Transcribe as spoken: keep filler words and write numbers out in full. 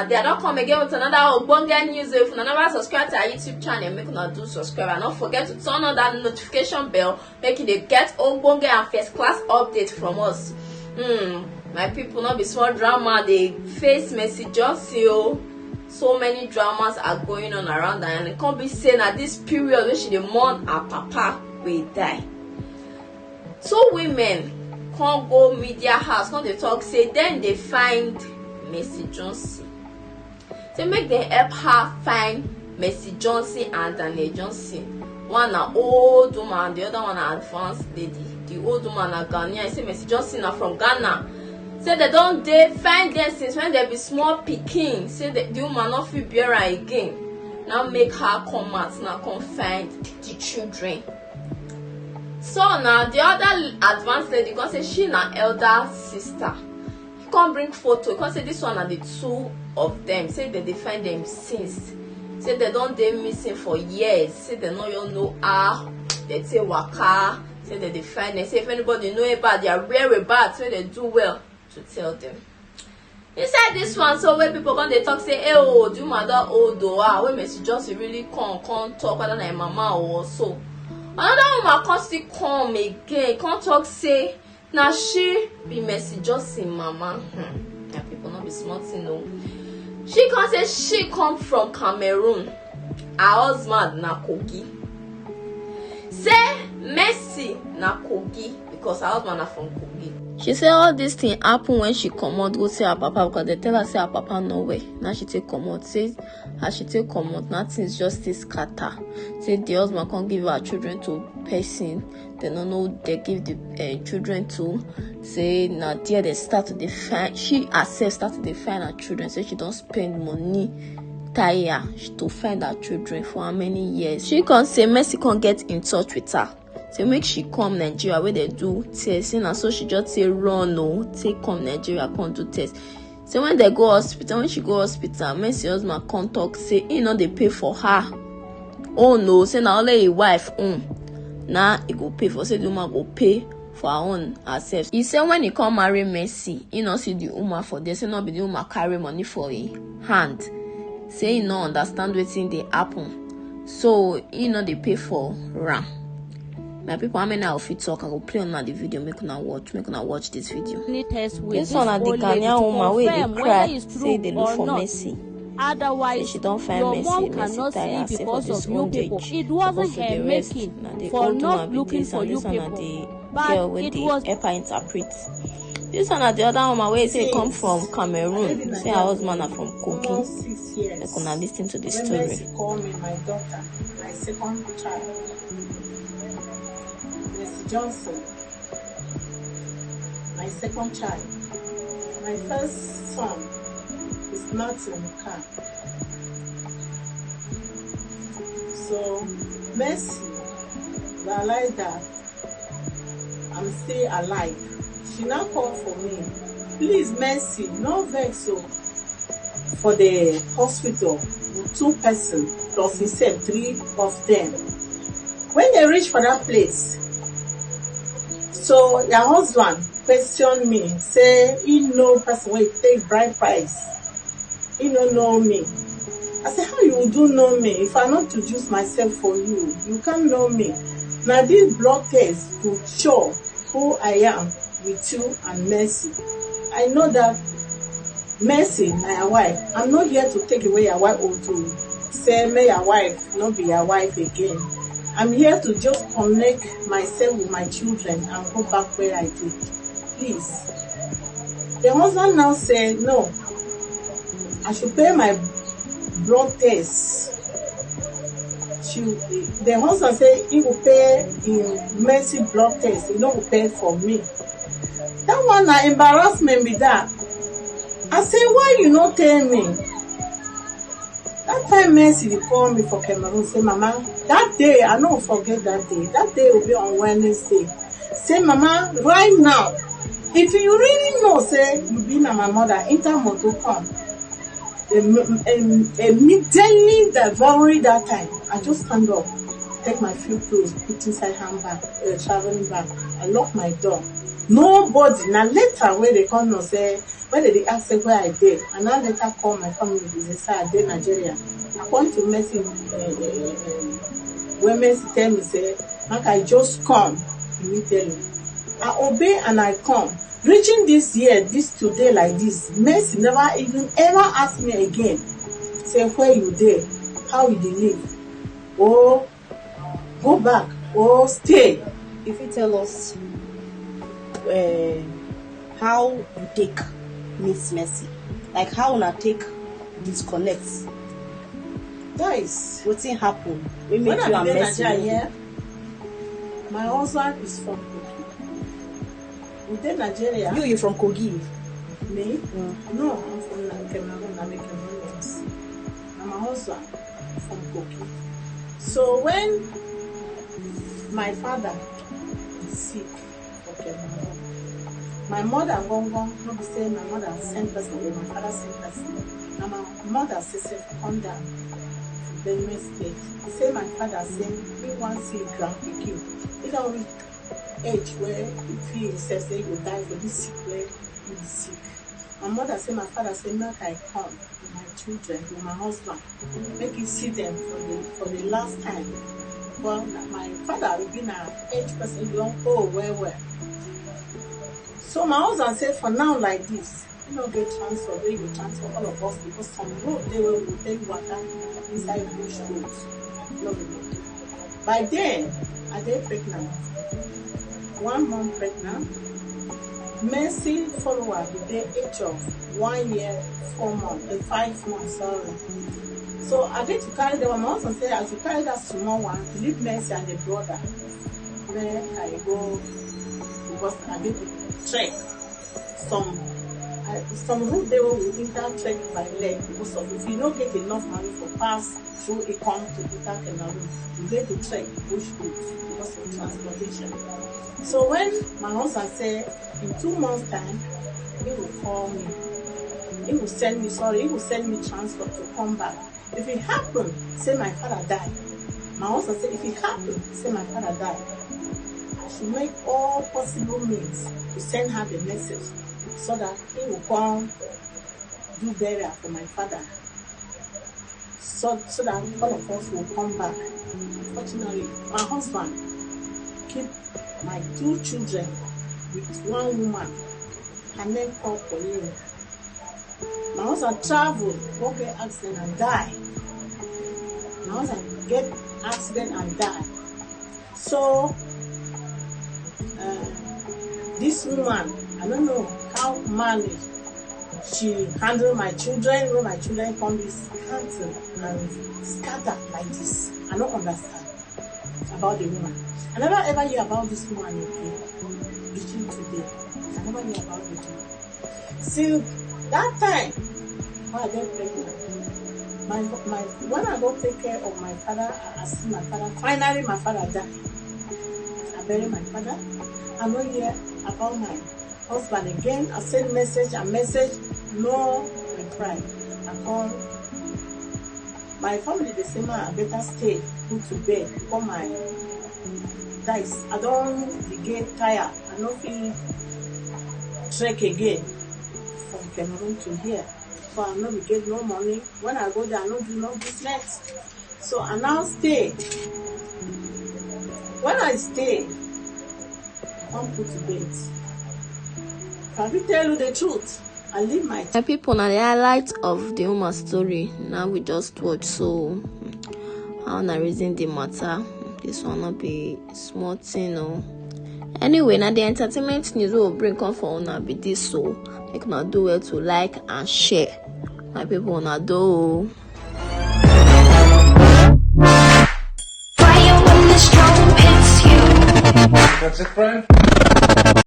They don't come again with another ogbonge news. If you never subscribe to our YouTube channel, make una do subscribe and don't forget to turn on that notification bell, make you dey get ogbonge and first class update from us. Hmm, my people, not be small drama. They face Mercy Johnson. Oh, so many dramas are going on around, and it can't be saying that this period which the mourn her papa will die. Two women can't go media house, can't they talk say then they find Mercy Johnson. Say make dem help her find Mercy Johnson and Daniel Johnson. One na old woman, the other one na advanced lady. The old woman na Ghanaian. Say Mercy Johnson na from Ghana. Say they don't they find them since when they be small pikin. Say the, the woman not feel bear again. Now make her come out now come find the children. So now the other advanced lady come say she na elder sister. He come bring photo, he come say this one na the two of them. Say they dey find them since. Say they don't dey missing for years. Say they no you know how they say waka. Say they dey find them. Say if anybody know about their whereabouts, say they do well to tell them. Inside this one, so where people come they talk say, hey, oh, do mother old oh, ah, where Mercy Johnson really come come talk whether na mama or so. Another woman come still come again, come talk say na she be Mercy Johnson mama. Hmm. Na people not be smart, you know. She come say she come from Cameroon. Her husband na Kogi. Say Mercy na Kogi because her husband na from Kogi. She say all this thing happen when she comot go see her papa because they tell her say her papa no well. Now she take comot. Say as she take comot, now things just dey scatter. Say the husband can't give her children to person. They no know they give the uh, children to. Say now there they start to define. She herself start to define her children. Say she don't spend money tire to find her children for how many years. She can't say Mercy can't get in touch with her. Say make she come Nigeria where they do test. Say na so she just say run no, take come Nigeria come do test. Say when they go hospital, when she go hospital, Mercy husband come talk say he no dey pay for her. Oh no, say na only his wife own. Now he go pay for, say the woman go pay for her own herself. He say when he come marry Mercy, he no see the woman for there. Say no be the woman carry money for him hand. Say he no understand wetin dey happen. So he no dey pay for ram. My people, how many I fit talk? I go play on the video, make una watch, make una watch this video. This one na the Ghanaian woman wey dey cry say they look for Mercy. Otherwise, she don't find your Mercy, mom Mercy cannot see because of you people. It wasn't her making for not looking for you people. But it was help her interpret. This one na the other woman wey say come from Cameroon. Say her husband na from Kogi. Make una listen to the story. Mercy call me my daughter, my second child. Mercy Johnson, my second child. My first son is not in the car. So Mercy realized that I'm still alive. She now called for me. Please, Mercy, no vex o. For the hospital with two persons plus himself, three of them. When they reach for that place, so your husband question me, say he know person wey take bride price. He no know me. I say, how you do know me? If I not introduce myself for you, you can't know me. Now this blood test to show who I am with you and Mercy. I know that Mercy, my wife, I'm not here to take away your wife or to say me your wife, not be your wife again. I'm here to just connect myself with my children and go back where I did. Please. The husband now said, no, I should pay my blood test. She, the husband said he will pay in Mercy blood test. He no will pay for me. That one na embarrassment be that. I say, why you no tell me? That time Mercy dey call me for Cameroon, say, Mama, that day, I no forget that day. That day will be on Wednesday. Say, Mama, right now, if you really know, say, you be na my mother, enter motor come. Im- im- Immediately the very that time, I just stand up, take my few clothes, put inside handbag, uh, traveling bag. I lock my door. Nobody. Na later wey dem come know say, when dem dey ask say where I dey, I now later call my family, dem say I dey Nigeria. According to message, eh, eh, eh, eh, wey Mercy tell me say make I just come immediately. I obey and I come. Reaching this year, this today like this, Mercy never even ever ask me again say where you dey, how you dey live, or go back, or stay. You fit tell us uh, how you take meet Mercy? Like, how una take disconnect? Guys, wetin happen wey make you and Mercy? Yeah, my husband is from Kogi. We dey Nigeria. You, you from Kogi? Me? Mm. No, I'm from Cameroon. I'm a Cameroonian. And my husband from Kogi. So when my father is sick for Cameroon, my mother gongon, no be say my mother send person, but my father send person. Na my mother say, say come down to Benue State. Say my father say he wan see grand pikin. He don reach age where he feel himself say he go die for this sick where he sick. My mother say my father say make I come with my children, with my husband, make he see them for the for the last time. But my father will be na age person, he don old well well. So my husband say for now like this, he no get transport wey go transport all of us, because some road dey wey we go take waka inside bush road. No be motor. By then, I dey pregnant. One month pregnant. Mercy follower be dey age of one year, four months, eh, five months, sorry. So I get to carry the one. My husband say I should carry that small one, leave Mercy and the brother. Where I go, because I get to trek. Some I, some road dey wey we enter trek by leg because of, if you no get enough money for pass through Ikom to enter Cameroon, you get to trek bush road because of transportation. So when my husband say in two months time, he will call me, he will send me, sorry, he will send me transport to come back. If it happen say my father die, my husband say if it happen say my father die, I should make all possible means to send her the message so that he will come do burial for my father, so so that all of us will come back. Unfortunately, my husband keep my two children with one woman. Her name called Pauline. My husband travel, go get accident and die. My husband get accident and die. So uh, this woman, I don't know how manage she handle my children when my children come be scattered and scatter like this. I don't understand about the woman. I never ever hear about this woman again. Reaching today, I never hear about the woman. Since that time, when I get pregnant, my my when I go take care of my father, I see my father. Finally, my father die. I bury my father. I no hear about my husband again. I send message and message, no reply. I call my family, they say, "Ma, I better stay, put to bed, because my dice, I don't get tired. I no feel trek again from Cameroon to here. So I no be get no money. When I go there, I no do no business. So I now stay. When I stay, I come put to bed. Can we tell you the truth? I leave my My people, na the highlight of the woman story. Now we just watch, so how na reason the matter? This one not be small thing, no. Anyway, now the entertainment news will bring come for una be this, so make una do well to like and share. My people, una do. Fire when the storm hits you. That's it, friend.